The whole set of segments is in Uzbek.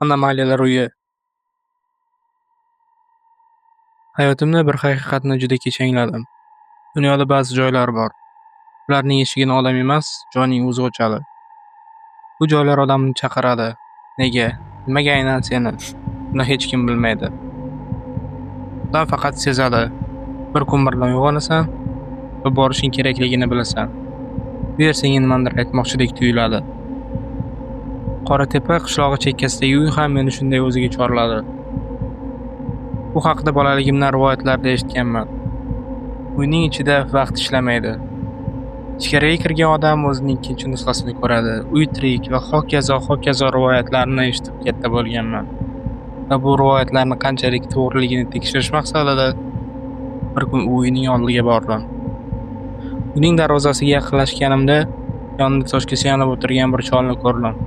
Anomaliyalar uyi. Hayotimda bir haqiqatni juda kech angladim. Dunyoda ba'zi joylar bor. Ularning eshigini odam emas, joyning o'zi ochadi. Bu joylar odamni chaqiradi. Nega? Nimaga aynan seni? Buni hech kim bilmaydi. Odam faqat sezadi. Bir kun birdan uyg'onasan va borishing kerakligini bilasan. Bu yer senga nimanidir aytmoqchidek tuyuladi. Qoratepa qishlog'i chekkasidagi uy ham meni shunday o'ziga chorladi. Bu haqida bolaligimdan rivoyatlarda eshitganman. Uyning ichida vaqt ishlamaydi. Ichkariga kirgan odam o'zining ikkinchi nusxasini ko'radi. Uy tirik va hokazo hokazo rivoyatlarni eshitib katta bo'lganman. Va bu rivoyatlarni qanchalik to'g'riligini tekshirish maqsadida bir kun u uyning oldiga bordim. Uyning darvozasiga yaqinlashganimda yonida toshga suyanib o'tirgan bir cholni ko'rdim.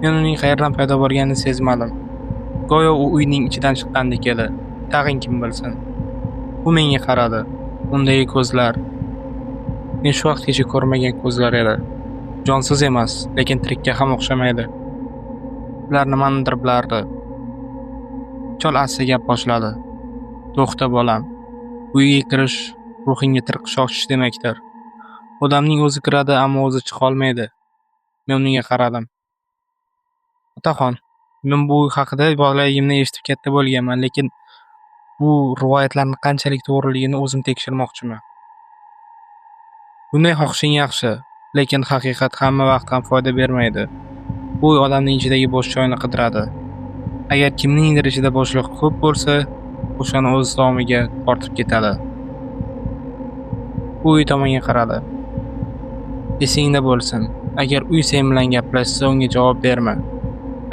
Men uning qayerdan paydo bo'lganini sezmadim. Go'yo u uyning ichidan chiqqandek edi. Tag'in kim bilsin. U menga qaradi. Undagi ko'zlar men shu vaqtgacha ko'rmagan ko'zlar edi. Jonsiz emas, lekin tirikka ham o'xshamaydi. Ular nimanidir bilardi. Chol asta gap boshladi. "To'xta, bolam. Bu uyga kirish ruhingga tirqish ochish demakdir. Odamning o'zi kiradi, ammo o'zi chiqa olmaydi." Men unga qaradim. "Otaxon, men bu uy haqida bolaligimdan eshitib katta bo'lganman, lekin bu rivoyatlarni qanchalik to'g'riligini o'zim tekshirmoqchiman. Bunday xohishing yaxshi, lekin haqiqat hamma vaqt ham foyda bermaydi. Bu uy odamning ichidagi bo'sh joyni qidiradi. Agar kimningdir ichida bo'shliq ko'p bo'lsa, o'shani o'z tomiga tortib ketadi." U uy tomonga qaradi. "Esingda bo'lsin, agar uy sen bilan gaplashsa, unga javob berma.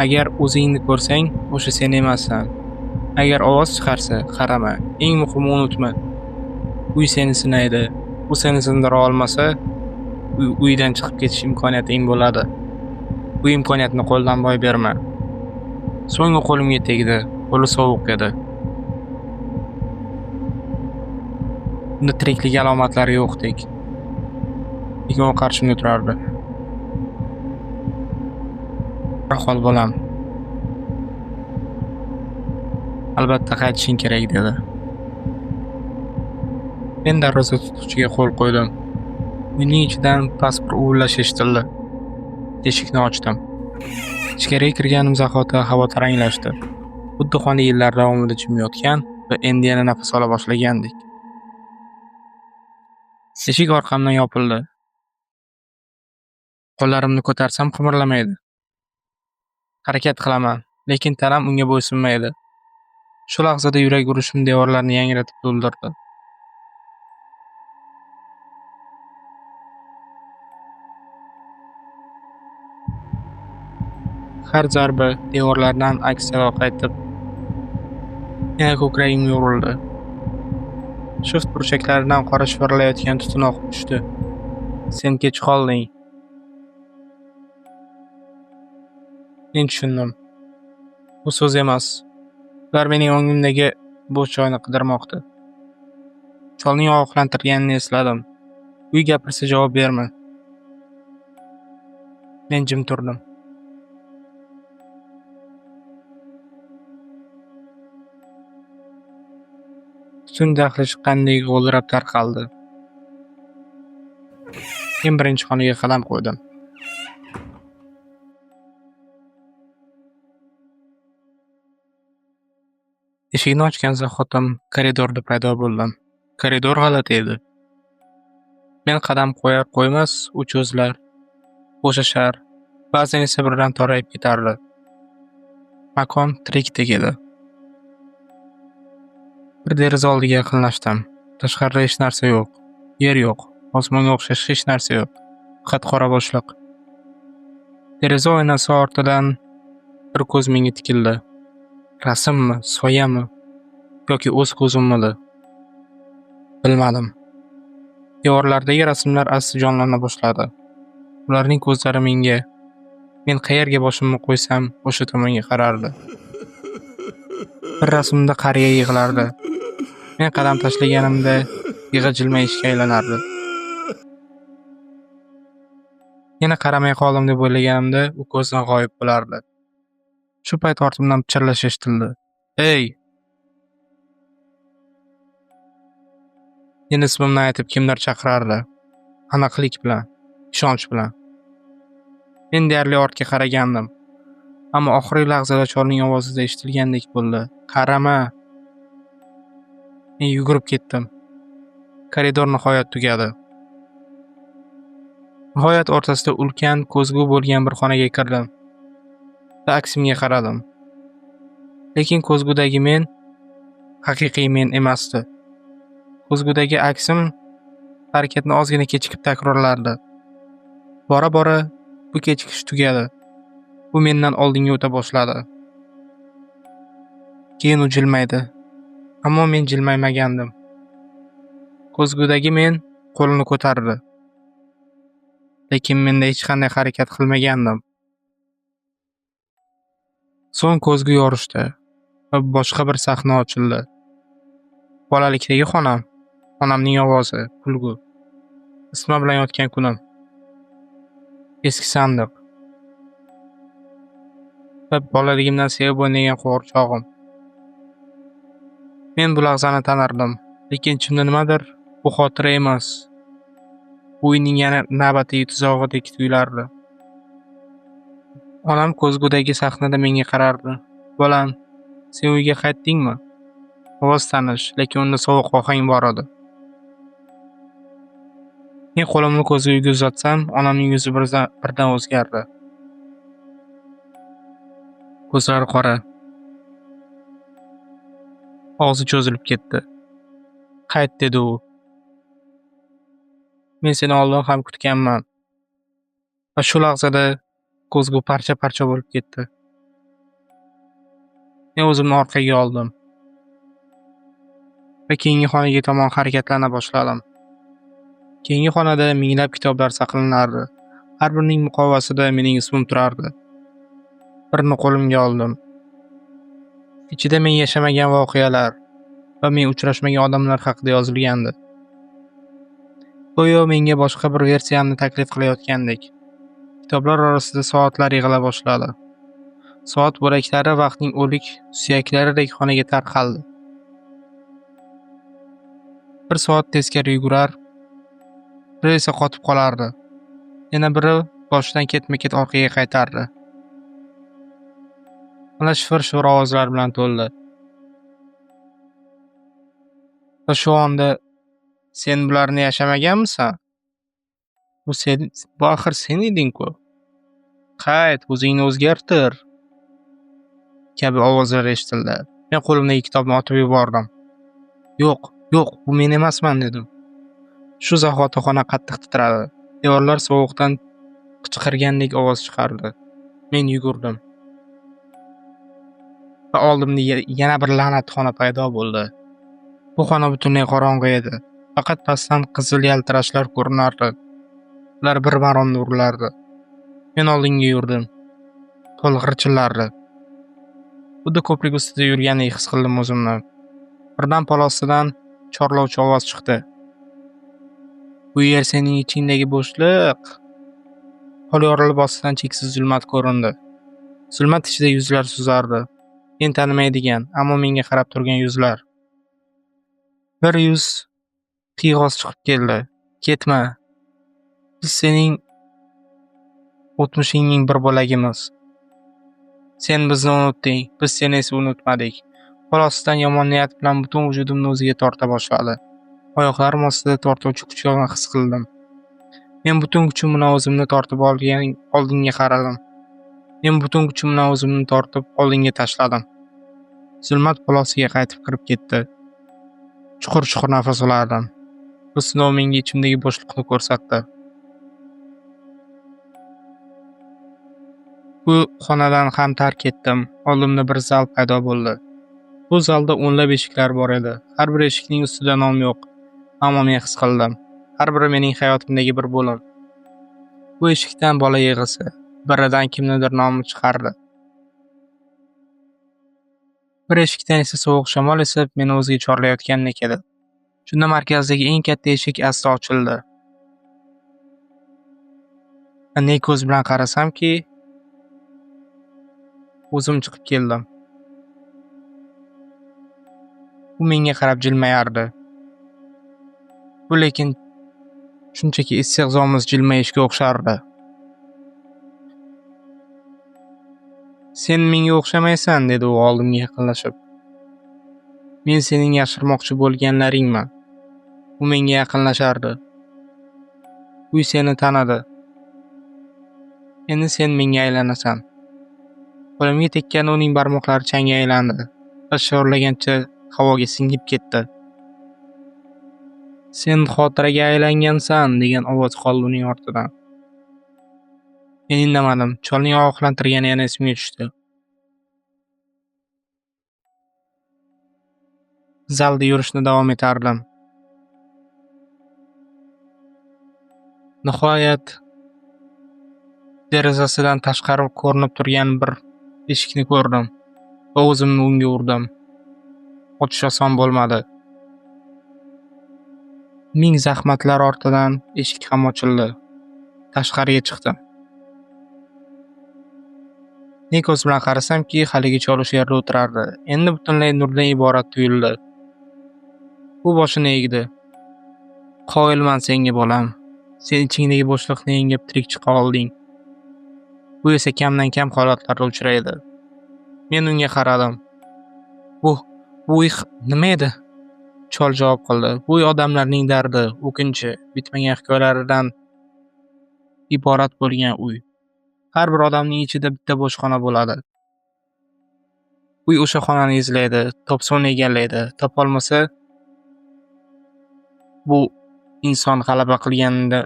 Agar o'zingni ko'rsang, o'sha sen emassan. Agar ovoz chiqarsa, qarama. Eng muhimi unutma. Uy seni sinaydi. U seni sindira olmasa, uydan chiqib ketish imkoniyating bo'ladi. Bu imkoniyatni qo'ldan boy berma." So'ng u qo'limga tegdi. Qo'li sovuq edi. Unda tiriklik alomatlari yo'qdek. Lekin u qarshimda turardi. "Yura qol, bolam. Albatta qaytishing kerak", dedi. Men darvoza tutqichiga qo'l qo'ydim. Uyning ichidan past bir uvillash eshitildi. Eshikni ochdim. Ichkariga kirganim zahoti havo taranglashdi. Xuddi xona yillar davomida jim yotgan va endi yana nafas ola boshlagandek. Eshik orqamdan yopildi. Qo'llarimni ko'tarsam qimirlamaydi. Harakat qilaman, lekin tanam unga bo'ysunmaydi. Shu lahzada yurak urishim devorlarni yangratib to'ldirdi. Har zarba devorlardan aks sado qaytib, yana ko'kragimga urildi. Shift burchaklaridan qora shivirlayotgan tutun oqib tushdi. "Sen kech qolding." Men tushundim. Bu so'z emas. Ular mening o'ngimdagi bo'sh joyni qidirmoqda. Cholning ogohlantirganini esladim. "Uy gapirsa javob berma." Men jim turdim. Tutun daxli chiqqandek g'o'ldirab tarqaldi. Men birinchi xonaga qadam qo'ydim. Eshikni ochgan zahotim koridorda paydo bo'ldim. Koridor g'alati edi. Men qadam qo'yar qo'ymas u cho'zilar, bo'shashar, ba'zan esa birdan torayib ketardi. Makon tirikdek edi. Bir deraza oldiga yaqinlashdim. Tashqarida hech narsa yo'q. Yer yo'q. Osmonga o'xshash hech narsa yo'q. Faqat qora bo'shliq. Deraza oynasi ortidan bir ko'z menga tikildi. Rasmmi, soyami yoki o'z ko'zimmidi? Bilmadim. Devorlardagi rasmlar asta jonlana boshladi. Ularning ko'zlari menga, men qayerga boshimni qo'ysam, o'sha tomonga qarardi. Bir rasmda qariya yig'lardi. Men qadam tashlaganimda yig'i jilmayishga aylanardi. Yana qaramay qoldim deb o'ylaganimda u ko'zdan g'oyib bo'lardi. Shu payt ortimdan pichirlash eshitildi. "Ey!" Meni ismimni aytib kimdir chaqirardi. Aniqlik bilan, ishonch bilan. Men deyarli ortga qaragandim. Ammo oxirgi lahzada cholning ovozida eshitilgandek bo'ldi. "Qarama!" Men yugurib ketdim. Koridor nihoyat tugadi. Nihoyat o'rtasida ulkan ko'zgu bo'lgan bir xonaga kirdim va aksimga qaradim. Lekin ko'zgudagi men haqiqiy men emasdi. Ko'zgudagi aksim harakatni ozgina kechikib takrorlardi. Bora-bora bu kechikish tugadi. U mendan oldinga o'ta boshladi. Keyin u jilmaydi. Ammo men jilmaymagandim. Ko'zgudagi men qo'lini ko'tardi. Lekin menda hech qanday harakat qilmagandim. So'ng ko'zgu yorishdi va boshqa bir sahna ochildi. Bolalikdagi xonam, onamning ovozi, kulgu, isitma bilan yotgan kunim, eski sandiq va bolaligimdan sevib o'ynagan qo'g'irchog'im. Men bu lahzani tanirdim, lekin ichimda nimadir bu xotira emas. Bu uyning yana navbatdagi tuzog'idek tuyulardi. Onam ko'zgudagi sahnada menga qarardi. "Bolam, sen uyga qaytdingmi?" Ovoz tanish, lekin unda sovuq ohang bor edi. Men qo'limni ko'zguga uzatsam, onamning yuzi birdan o'zgardi. Ko'zlari qora. Og'zi cho'zilib ketdi. "Qayt", dedi u. "Men seni oldin ham kutganman." Va shu lahzada ko'zgu parcha-parcha bo'lib ketdi. Men o'zimni orqaga oldim va keyingi xonaga tomon harakatlana boshladim. Keyingi xonada minglab kitoblar saqlanardi. Har birining muqovasida mening ismim turardi. Birini qo'limga oldim. Ichida men yashamagan voqealar va men uchrashmagan odamlar haqida yozilgandi. Go'yo menga boshqa bir versiyamni taklif qilayotgandek. Kitoblar orasida soatlar yig'ila boshladi. Soat bo'laklari vaqtning o'lik suyaklaridek xonaga tarqaldi. Bir soat teskari yugurar, biri esa qotib qolardi. Yana biri boshidan ketma-ket orqaga qaytardi. Xona shivir-shivir ovozlar bilan to'ldi. Va shu onda "Sen bularni yashamaganmisan? Bu axir sen eding-ku. Qayt, o'zingni o'zgartir." kabi ovozlar eshitildi. Men qo'limdagi kitobni otib yubordim. "Yo'q, yo'q, bu men emasman", dedim. Shu zahoti xona qattiq titradi. Devorlar sovuqdan qichqirgandek ovoz chiqardi. Men yugurdim. Va oldimda yana bir la'nat xona paydo bo'ldi. Bu xona butunlay qorong'i edi. Faqat pastdan qizil yaltirashlar ko'rinardi. Ular bir maromda urilardi. Men oldinga yurdim. Pol g'irchillardi. Xuddi ko'prik ustida yurgandek his qildim o'zimni. Birdan pol ostidan chorlovchi ovoz chiqdi. "Bu yer sening ichingdagi bo'shliq." Pol yorilib ostidan cheksiz zulmat ko'rindi. Zulmat ichida yuzlar suzardi. Men tanimaydigan, ammo menga qarab turgan yuzlar. Bir yuz qiyg'os chiqib keldi. "Ketma. Biz sening o'tmishingning bir bo'lagimiz. Sen bizni unutding, biz seni esa unutmadik." Pol ostidan yomon niyat bilan butun vujudimni o'ziga torta boshladi. Oyoqlarim ostida tortuvchi kuchni his qildim. Men butun kuchim bilan o'zimni tortib oldinga qaradim. Men butun kuchim bilan o'zimni tortib oldinga tashladim. Zulmat pol ostiga qaytib kirib ketdi. Chuqur-chuqur nafas olardim. Bu sinov menga ichimdagi bo'shliqni ko'rsatdi. Bu xonadan ham tark etdim. Oldimda bir zal paydo bo'ldi. Bu zalda o'nlab eshiklar bor edi. Har bir eshikning ustida nom yo'q. Ammo men his qildim. Har biri mening hayotimdagi bir bo'lim. Bu eshikdan bola yig'isi, biridan kimnidir nomi chiqardi. Bir eshikdan esa sovuq shamol esib, meni o'ziga chorlayotgandek edi. Shunda markazdagi eng katta eshik asta ochildi. Ne ko'z bilan qarasamki, O'zim chiqib keldim. U menga qarab jilmayardi. Bu lekin shunchaki istehzomuz jilmayishga o'xshardi. Sen menga o'xshamaysan, dedi u oldimga yaqinlashib. Men sening yashirmoqchi bo'lganlaringman. U menga yaqinlashardi. Uy seni tanidi. Endi sen menga aylanasan. Qo'limga tekkanda uning barmoqlari changga aylandi va shivirlagancha havoga singib ketdi. Sen xotiraga aylangansan, degan ovoz qoldi uning ortidan. Men indamadim. Cholning ogohlantirgani yana esimga tushdi. Zalda yurishni davom etardim. Nihoyat derazasidan tashqari ko'rinib turgan bir eshikni ko'rdim va o'zimni unga urdim. Ochish oson bo'lmadi. Ming zahmatlar ortidan eshik ham ochildi. Tashqariga chiqdim. Ne ko'z bilan qarasamki, haligi chol o'sha yerda o'tirardi. Endi butunlay nurdan iborat tuyuldi. U boshini egdi. Qoyilman senga, bolam. Sen ichingdagi bo'shliqni yengib tirik chiqa olding. Bu esa kamdan kam holatlarda uchraydi. Men unga qaradim. Bu uy nima edi? Chol javob qildi. Bu uy odamlarning dardi, o'kinchi, bitmagan hikoyalaridan iborat bo'lgan uy. Har bir odamning ichida bitta bo'sh xona bo'ladi. Uy o'sha xonani izlaydi, topsa uni egallaydi, topolmasa bu inson g'alaba qilganini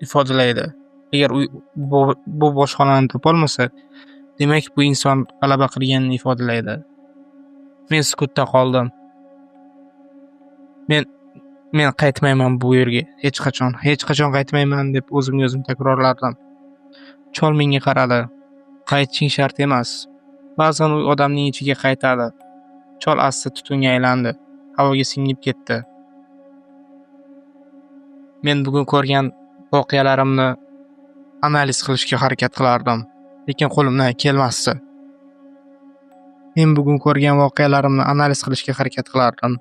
ifodalaydi. Agar uy bu bo'sh xonani topolmasa, demak bu inson g'alaba qilganini ifodalaydi. Men sukutda qoldim. Men qaytmayman bu yerga hech qachon, hech qachon qaytmayman deb o'zimga o'zim takrorlardim. Chol menga qaradi. Qaytishing shart emas. Ba'zan uy odamning ichiga qaytadi. Chol asta tutunga aylandi. Havoga singib ketdi. Men bugun ko'rgan voqealarimni analiz qilishga harakat qilardim, lekin qo'limdan kelmasdi. Men bugun ko'rgan voqealarimni analiz qilishga harakat qilardim,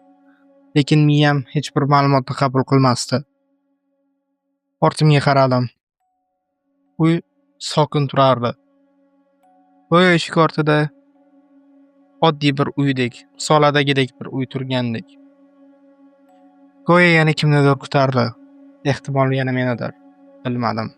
lekin miyam hech bir ma'lumotni qabul qilmasdi. Ortimga qaradim. Uy sokin turardi. Go'yo eshik ortida oddiy bir uydek, risoladagidek bir uy turgandek. Go'yo yana kimnidir kutardi. Ehtimol yana menidir. Bilmadim.